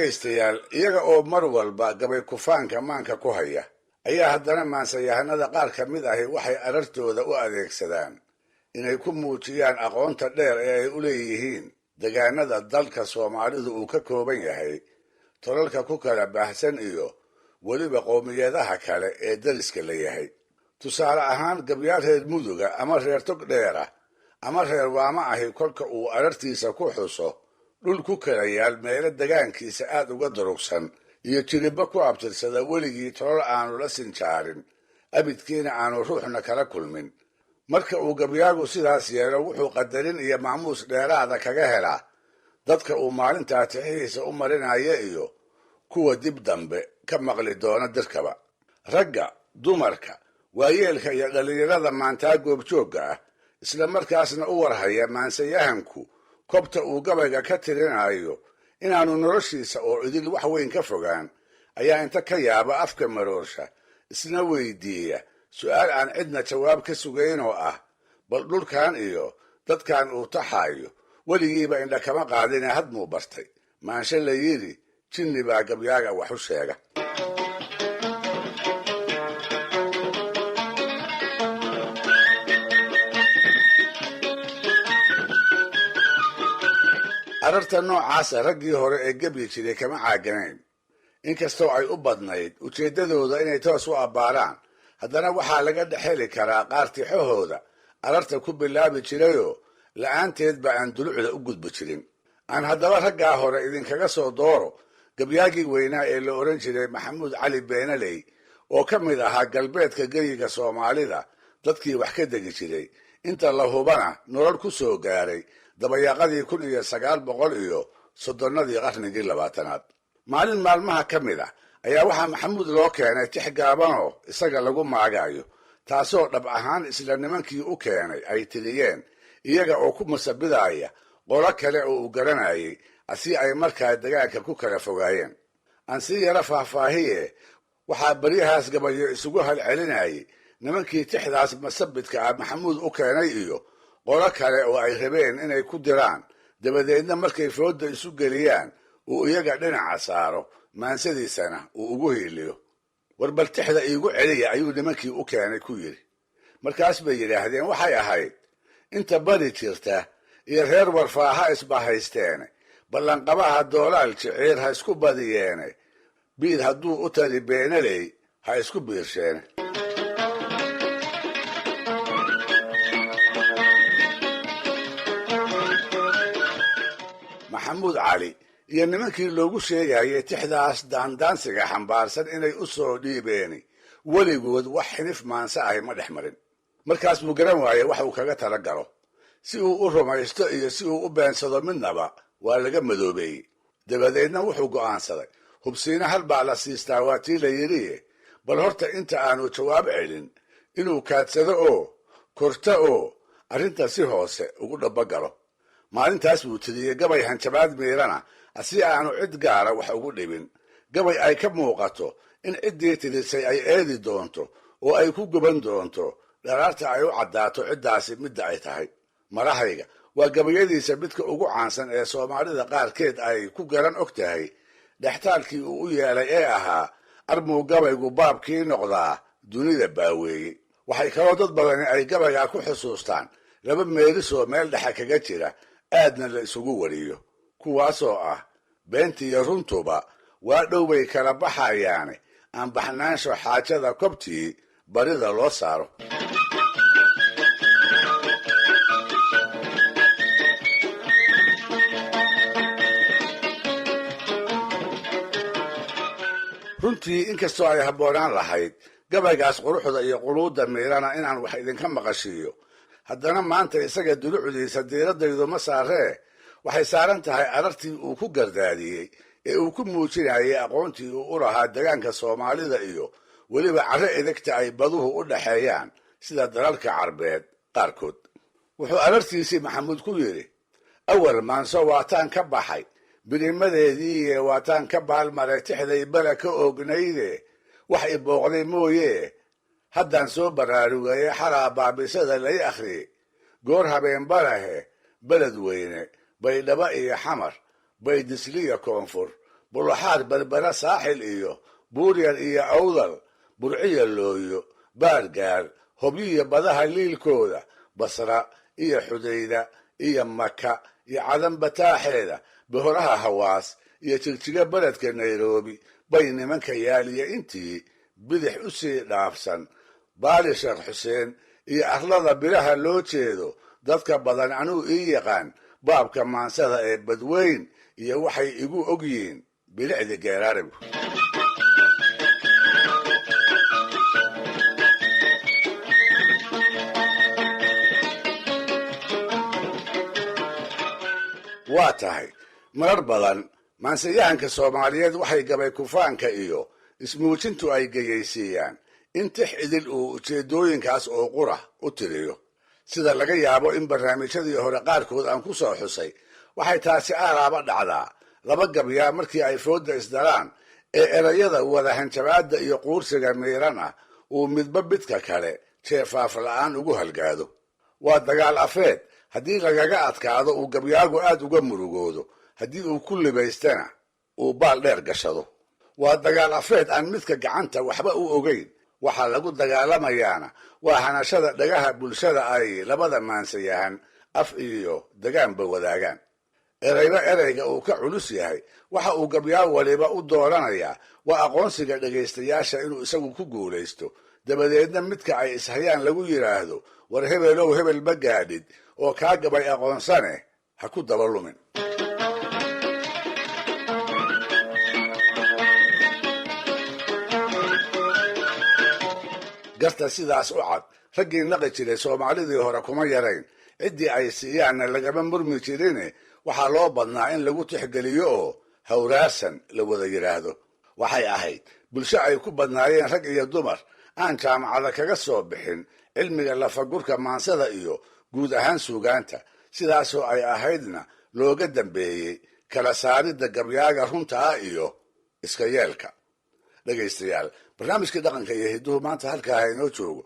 Dhegaystayaal, iyaga oo mar walba gabay kufaanka maanka ku haya ayaa haddana maansayahanada qaar ka mid ahi waxay arartooda u adeegsadaan inay ku muujiyaan aqoonta dheer ee ay u leeyihiin degaanada dalka Soomaalidu uu ka kooban yahay, tolalka ku kala baahsan iyo weliba qowmiyadaha kale ee dariska la yahay. Tusaale ahaan, gabyaal reer Muduga ama reer Togdheera ama reer Waamo ahi kolka uu arartiisa ku xuso dhul ku kala yaal meelo degaankiisa aad uga durugsan iyo jiribo ku abtirsada weligii tolal aanu la sinjaarin, abidkiina aanu ruuxna kala kulmin, marka uu gabyaagu sidaas yeelo wuxuu qadarin iyo maamuus dheeraada kaga helaa dadka uu maalintaa tixihiisa u marinaya iyo kuwa dib dambe ka maqli doona dirkaba. Ragga, dumarka, waayeelka iyo dhallinyarada maantaa goobjoogga ah, isla markaasna u warhaya maansayahanku kobta uu gabayga ka tirinayo inaanu noloshiisa oo idil wax weyn ka fogaan, ayaa inta ka yaaba afka maroorsha, isna weydiiya su'aal aan cidna jawaab ka sugayn oo ah, bal dhulkan iyo dadkan uu taxaayo weligiiba indha kama qaadine had muu bartay? Maanshe la yidhi jinni baa gabyaaga wax u sheega. Ararta noocaasa raggii hore ee gebyi jiray kama caaganayn. Inkastoo ay u badnayd ujeeddadooda inay toos u abbaaraan, haddana waxaa laga dhex heli karaa qaar tixahooda ararta ku bilaabi jirayoo la'aanteedba aan dulucda u gudbi jirin. Aan haddaba raggaa hore idinkaga soo dooro gabyaagii weynaa ee la odhan jiray Maxamuud Cali Beenaley, oo ka mid ahaa galbeedka geyiga Soomaalida dadkii wax ka degi jiray, inta la hubana nolol ku soo gaaray dabayaaqadii 1930-adii qarnigii 20aad. Maalin maalmaha ka mid ah ayaa waxaa Maxamuud loo keenay tix gaabanoo isaga lagu maagaayo, taasoo dhab ahaan isla nimankii u keenay ay tiriyeen, iyaga oo ku masabidaaya qolo kale oo uu garanayay, asi ay markaa degaanka ku kala fogaayeen. Aan sii yara faahfaahiye, waxaa baryahaas gabayo isugu halcelinayay nimankii tixdaas masabidka ah Maxamuud u keenay iyo qolo kale oo ay rabeen inay ku diraan, dabadeedna markay foodda isu geliyaan uu iyaga dhinaca saaro, maansadiisana uu ugu hiiliyo. "War bal tixda iigu celiya," ayuu nimankii u keenay ku yidhi. Markaas bay yidhaahdeen, waxay ahayd: "Inta bari jirta iyo reer Warfaaha isbahaysteene, ballanqabaha Doolaal Jiciir ha isku badiyeene, biid hadduu u tali Beenaley ha isku biirsheene." Maxamuud Cali iyo nimankii loogu sheegayay tixdaas daandaansiga xambaarsan inay u soo dhiibeeni weligood wax xinif maanse ahi ma dhex marin. Markaas buu garan waayey wax uu kaga tala galo, si uu u rumaysto iyo si uu u beensado midnaba waa laga madoobeeyey. Dabadeedna wuxuu go'aansaday, hubsiina hal baa la siistaa waa tii la yidhiye, bal horta inta aanu jawaab celin inuu kaadsado oo korto oo arrinta si hoose ugu dhabbagalo. Maalintaas buu tiriyey gabay hanjabaad miirana, si aanu cid gaara wax ugu dhibin, gabay ay ka muuqato in ciddii tirisay ay eedi doonto oo ay ku guban doonto dharaarta ay u caddaato ciddaasi midda ay tahay. Marahayga waa gabayadiisa midka ugu caansan ee Soomaalida qaarkeed ay ku garan og tahay dhextaalkii uu u yeelay ee ahaa "Armuu gabaygu baabkii noqdaa dunida baaweeyey." Waxay kaloo dad badani ay gabaygaa ku xusuustaan laba meelisoo meel dhexe kaga jira, aadna la isugu wariyo, kuwaasoo ah: "Beentiiyo runtuba waa dhow bay kala baxayaane, aan baxnaansho xaajada kobtii barida loo saaro." Runtii, inkastoo ay habboonaan lahayd gabaygaas quruxda iyo quluudda miirana inaan wax idinka maqashiiyo, haddana maanta isaga dulucdiisa diiraddaydu ma saaree, waxay saaran tahay arartii uu ku gardaadiyey ee uu ku muujinayay aqoontii uu u lahaa degaanka Soomaalida iyo weliba carro edegta ay baduhu u dhaxeeyaan sida dalalka Carbeed qaarkood. Wuxuu arartiisii Maxamuud ku yidhi: "Awal maanso waataan ka baxay birimadeediiye, waataan ka baalmaray tixday bala ka oognayde, wax i booqday mooye haddaan soo baraarugaye, xalaa baabisada lay akhriyey goor habeen balahe, Beled Weyne, Baydhabo iyo Xamar, Baydisliya Koonfur, Bulaxaar, Berbera, Saaxil iyo Buuryar iyo Awdal, Burciya, Looyo, Baargaar, Hobyiyo badaha liilkooda, Basra iyo Xudayda iyo Maka iyo Cadan bataaxeeda, bohoraha Hawaas iyo Jigjiga beledka Nairobi bay nimanka yaaliya intii bidix u sii dhaafsan, Baali Sheekh Xuseen iyo arlada biraha loo jeedo, dadka badan anuu ii yaqaan baabka maansada ee badweyn iyo waxay igu og yihiin bilicda geeraarigu. Waa tahay, marar badan maansayahanka Soomaaliyeed waxay gabay kufaanka iyo ismuujintu ay geyaysiiyaan in tix idil uu ujeeddooyinkaas oo qura u tiriyo. Sida laga yaabo in barnaamijyadii hore qaarkood aan ku soo xusay, waxay taasi aaraaba dhacdaa laba gabyaa markii ay foodda isdaraan ee erayada wada hanjabaadda iyo quursiga miiran ah uu midba midka kale jeefaaf la'aan ugu halgaado. Waa dagaal afeed haddii lagaga adkaado uu gabyaagu aad uga murugoodo, haddii uu ku libaystana uu baal dheer gashado. Waa dagaal afeed aan midka gacanta waxba u ogeyn. Waxaa lagu dagaalamayaana waa hanashada dhagaha bulshada ay labada maansayahan af iyo degaanba wadaagaan. Erayba erayga uu ka culus yahay waxa uu gabyaa waliba u dooranayaa waa aqoonsiga dhegaystayaasha inuu isagu ku guulaysto, dabadeedna midka ay ishayaan lagu yidhaahdo, "War hebelow, hebel ma gaadhid oo kaa gabay aqoonsane ha ku daba lumin." Garta sidaas u cad raggii naqi jiray Soomaalidii hore kuma yarayn. Ciddii ay siiyaanna lagama murmi jirine, waxaa loo badnaa in lagu tixgeliyo oo hawraasan la wada yidhaahdo. Waxay ahayd bulsho ay ku badnaayeen rag iyo dumar aan jaamacada kaga soo bixin cilmiga lafagurka maansada iyo guud ahaan suugaanta. Sidaasoo ay ahaydna looga dambeeyey kala saaridda gabyaaga runta ah iyo iska yeelka. Dhegaystayaal, barnaamijkii dhaqanka iyo hidduhu maanta halkaa ha inoo joogo.